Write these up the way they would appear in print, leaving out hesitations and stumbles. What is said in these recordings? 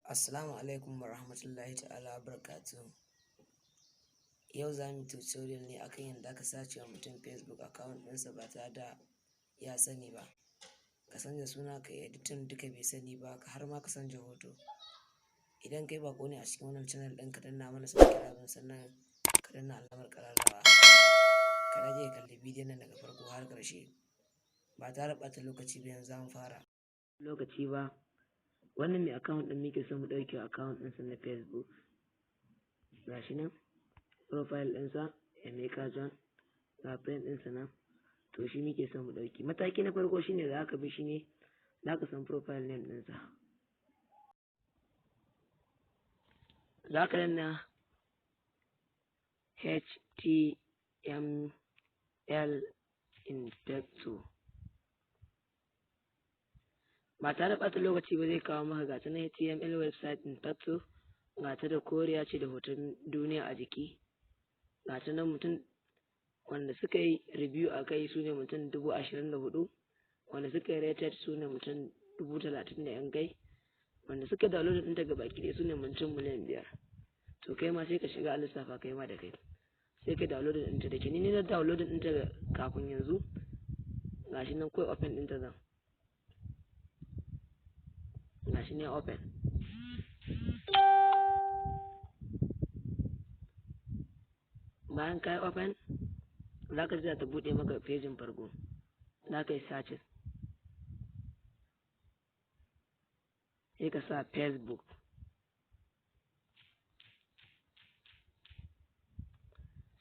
Assalamu alaikum warahmatullahi ta'ala wabarakatuhu. Yau za mu yi tutorial ne akan yadda aka sace wa mutum Facebook account ɗinsa ba tare da ya sani ba. Ka canza suna, ka yi editing duka bai sani ba, har ma ka canza hoto. Idan kai baƙo ne a cikin wannan channel ɗin, ka danna mana subscribe, sannan ka danna alamar ƙararrawa. Ka dage ka kalli bidiyon nan daga farko har ƙarshe. Ba tare da ɓata lokaci ba, yanzu za mu fara. Lokaci ba, wannan mai account ɗin muke so mu ɗauke account ɗinsa na Facebook. Ga shi nan profile ɗinsa, Emeka John, ga friend ɗinsa nan, to shi muke so mu ɗauki. Mataki na farko shine za ka bi shi ne, za ka san profile name ɗinsa. Za ka danna HTML Inspector. Ba tare da ɓata lokaci ba, zai kawo maka. Ga ta nan, HTML website inspector, ga ta da koriya ce da hoton duniya a jiki. Ga ta nan, mutum wanda suka yi review a kai su ne mutum 24,000, wanda suka yi rated su ne mutum 30,000 da yan kai, wanda suka download ɗinta ga baki ɗaya su ne mutum miliyan 5. To kai ma sai ka shiga a lissafa kai ma da kai, sai ka download ɗinta. Da ke ni na download ɗinta kafin yanzu. Gashi nan, kawai open ɗinta zan. Gashi ne, open. Bayan ka yi open, za ka ji ta buɗe maka fejin farko. Za ka yi searching, sai ka sa Facebook,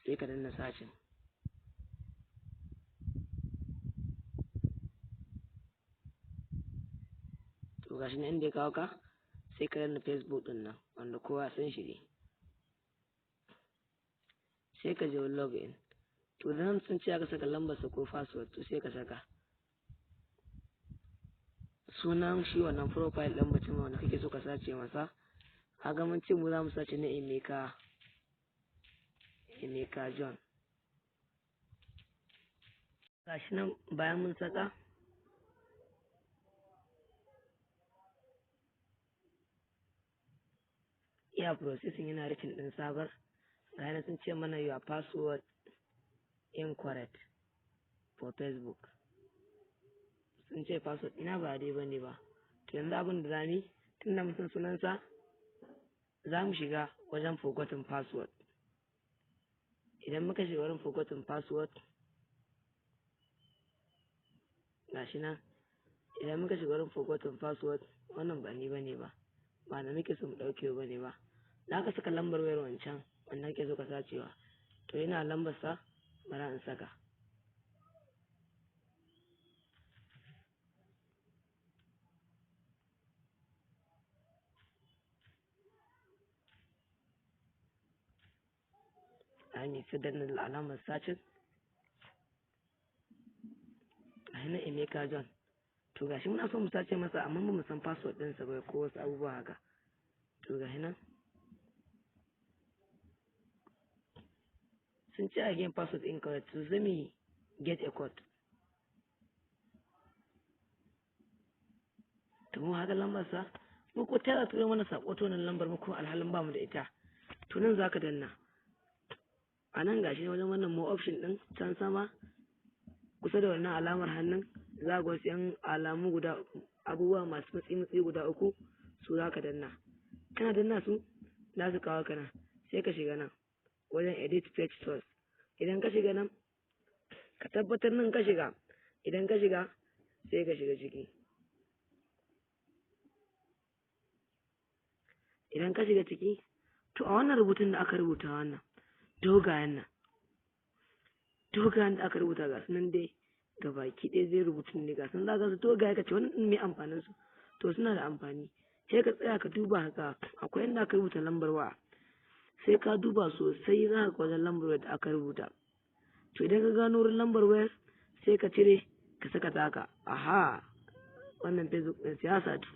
sai ka danna searching. To gashi nan inda ya kawo ka, sai ka danna Facebook ɗin nan wanda kowa san shi ne, sai ka je login. To da nan sun ce aka saka lambar sa ko password, to sai ka saka sunan shi wannan profile ɗin mutum wanda kake so ka sace masa. Kaga mun ce mu za mu sace na Emeka, Emeka John. Gashi nan, bayan mun saka, iya processing, yana rikin ɗin sabar. Ga nan sun ce mana "Your password incorrect for Facebook". Sun ce password ina ba dai bane ba. To yanzu abin da zamu yi, tunda mun san sunansa, za mu shiga wajen forgotten password. Idan muka shiga wurin forgotten password, gashi nan, idan muka shiga wurin forgotten password, wannan ba ni bane ba, ba na muke so mu ɗauke bane ba. Za ka saka lambar wayar wancan wanda kake so ka sacewa. To ina lambar sa, bara in saka. An yi sai danna alamar searching. A nan Emeka John. To gashi muna so mu sace masa, amma ba mu san password ɗinsa ba ko wasu abubuwa haka. To gashi nan sun ce again "password incorrect". To sai mu get a code. To mu haka lambar sa mu ko tara turo mana sako to nan lambar mu ko alhalin ba mu da ita. To nan zaka danna a nan, gashi wajen wannan more option din can sama, kusa da wannan alamar hannun, za ga wasu yan alamu guda, abubuwa masu matsi matsi guda uku. Su za ka danna. Kana danna su, za su kawo kana, sai ka shiga nan wajen edit page source. Idan ka shiga nan, ka tabbatar nan ka shiga. Idan ka shiga, sai ka shiga ciki. Idan ka shiga ciki, to a wannan rubutun da aka rubuta, wannan dogayen nan, dogayen da aka rubuta, ga su nan dai ga baki ɗaya zai rubutun ne, ga sun za su dogaye. Ka ce wannan ɗin mai amfanin su? To suna da amfani. Sai ka tsaya ka duba haka, akwai inda aka rubuta lambar waya. Sai ka duba sosai, za ka wajen lambar wayar da aka rubuta. To idan ka gano wurin lambar wayar, sai ka cire ka saka taka. Aha, wannan Facebook ɗin siyasa. To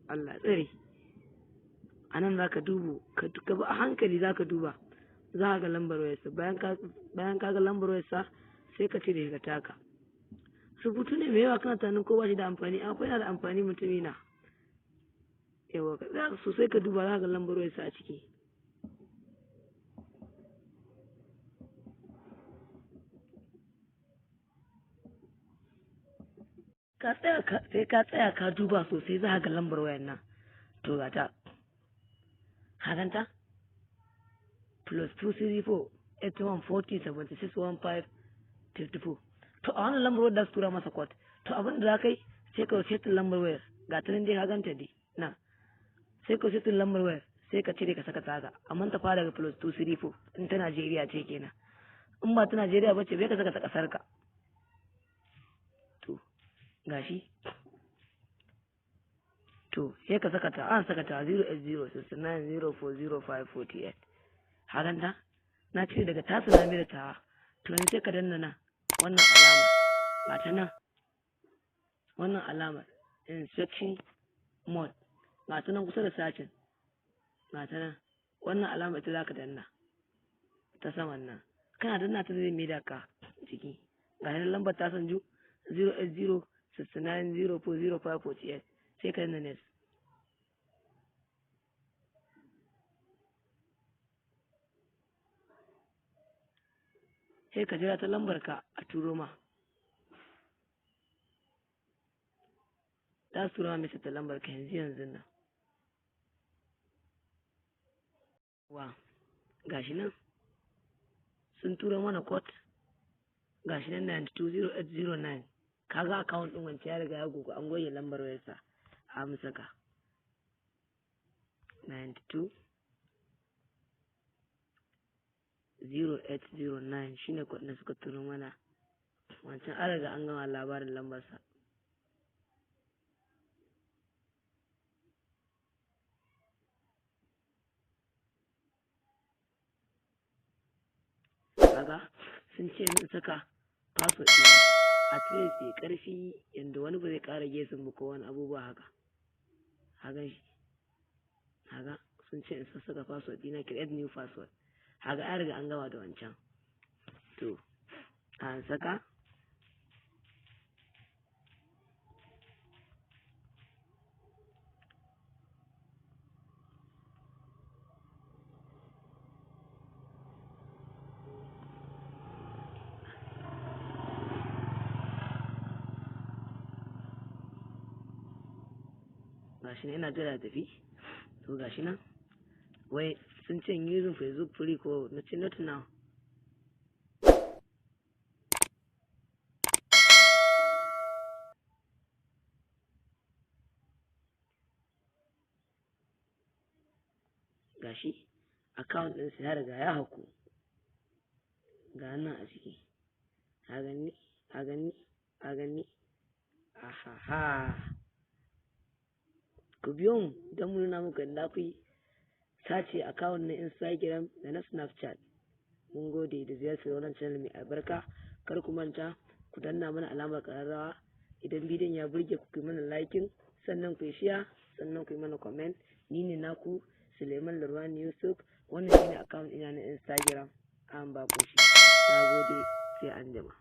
Allah tsare. A nan za ka dubu, ka bi a hankali, za ka duba, za ka ga lambar wayarsa. Bayan ka ga lambar wayarsa, sai ka cire ka taka. Rubutu ne mai yawa, kana tunanin ko ba shi da amfani? Akwai, yana da amfani, mutumi na. Yauwa, ka tsaya sosai ka duba, za ka ga lambar wayarsa a ciki. Ka tsaya sai ka tsaya ka duba sosai, za ka ga lambar wayar nan. To ga ta, ka ganta, +234 81 40 76 15 54. To a wannan lambar wayar da su tura masa code. To abin da za ka yi, sai ka setting lambar wayar. Ga ta nan dai, ka ganta dai nan. Sai ka setting lambar wayar, sai ka cire ka saka taka, amma ta fara daga +234 in ta Najeriya ce kenan. In ba ta Najeriya ba ce, bai ka saka ta kasar ka. To gashi, to sai ka saka ta, an saka ta 080 69 04 05 48. Hakan ta na cire daga tasu, na mai da ta. To yanzu sai ka danna nan, wannan alama ga ta nan, wannan alamar inspection mode, ga ta nan kusa da searching, ga ta nan. Wannan alama ita za ka danna, ta saman nan. Kana danna ta, zai maida ka ciki. Ga nan lambar ta sanju, 080 69 04 05 48. Sai ka danna next. Sai ka jira ta lambar ka a turo ma. Za su turo ma message ta lambar ka yanzu yanzu nan. Wa gashi nan sun turo mana code, gashi nan, 920809. Kaga account din wancan ya riga ya gogu, an goge lambar wayarsa. A mu saka 92 0809, shine code da suka turo mana. Wancan an riga an gama labarin lambarsa. Kaga sun ce in saka password ɗina, at least ya ƙarfi yanda wani ba zai ƙara guessing ba ko wani abubuwa haka. Hagan shi, haga sun ce in sassaka password ɗina, create new password. Haga an riga an gama da wancan. To an saka. Gashi nan ina jira tafi. To gashi nan, wai sun ce using Facebook free ko? Na ce not now. Gashi account ɗinsa ya riga ya haku, ga nan a ciki. A gani, a gani, a gani. Ahaha, ku biyo mu don mu nuna muku yadda ku yi sace account na Instagram da na Snapchat. Mun gode da ziyartar wannan channel mai albarka. Kar ku manta ku danna mana alamar ƙararrawa. Idan bidiyon ya burge ku, ku yi mana liking, sannan ku yi share, sannan ku yi mana comment. Ni ne naku Suleiman Lurwani Yusuf. Wannan shine account ina na Instagram, an ba ku shi. Na gode, sai anjima.